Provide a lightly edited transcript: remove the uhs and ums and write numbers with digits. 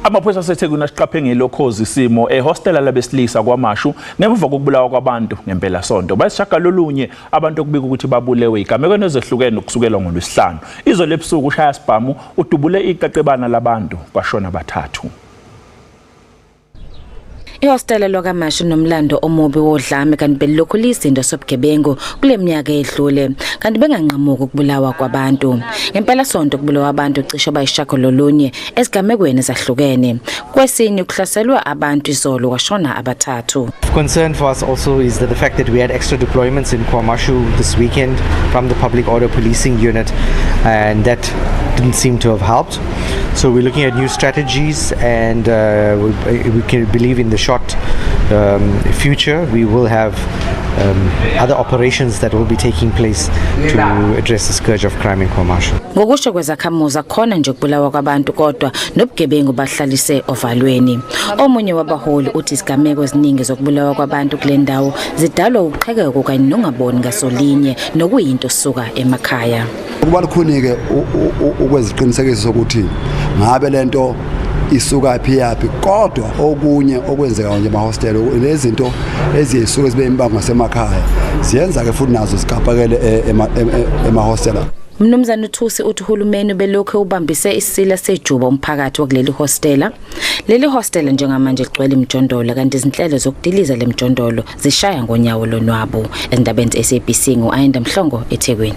Amaphoyisa aseThekwini asiqaphe ngelokhozi isimo ehostela labesilisa KwaMashu ngemuva kokubulawa kwabantu ngempelasonto. Bayisishagalolunye abantu okubika ukuthi babulewe igamekweni ezehlukene kusukela ngoLwesihlanu. Izolo ebusuku ushaya sibhamu udubule iqeqebana labantu kwashona bathathu. Ihostela lwakaMashu nomlando omubi wodlame, kanti belilokhu liyizinto sobugebengu kule minyaka edlule, kanti benganqamuki ukubulawa kwabantu. Ngempela sonto kubulawa abantu cishe bayishagalolunye ezigamekweni ezahlukene. Kwesinye kuhlaselwe abantu izolo, kwashona abathathu. Concern for us also is that the fact that we had extra deployments in KwaMashu this weekend from the Public Order Policing Unit, and that didn't seem to have helped. So we're looking at new strategies, and we can believe in the short future we will have other operations that will be taking place to address the scourge of crime in KwaMashu. Ngokusho kwezakhamuzi, akukhona nje ukubulawa kwabantu kodwa nobugebengu bahlalise ovalweni. Omunye wabaholi uthi izigameko eziningi zokubulawa kwabantu kule ndawo zidalwa uqhekeko kanye nokungaboni ngasolinye, nokuyinto suka emakhaya. Kuba lukhuni-ke ukweziqinisekiso sokuthi ngabe lento isuka phi yaphi, kodwa okunye okwenzeka nje emahostela, lezi zinto eziyisuke zibe imbango ngasemakhaya, ziyenza-ke futhi nazo zikapakele emahostela. Mnumzane Thusi uthi uhulumeni ubelokhu ubambise isila sejuba umphakathi wakuleli hostela. Leli hostela njengamanje ligcwele imijondolo, kanti izinhlelo zokudiliza lemijondolo zishaya ngonyawo lonwabu. Endabeni ze-SABC, ngu-Ayanda Mhlongo, eThekwini.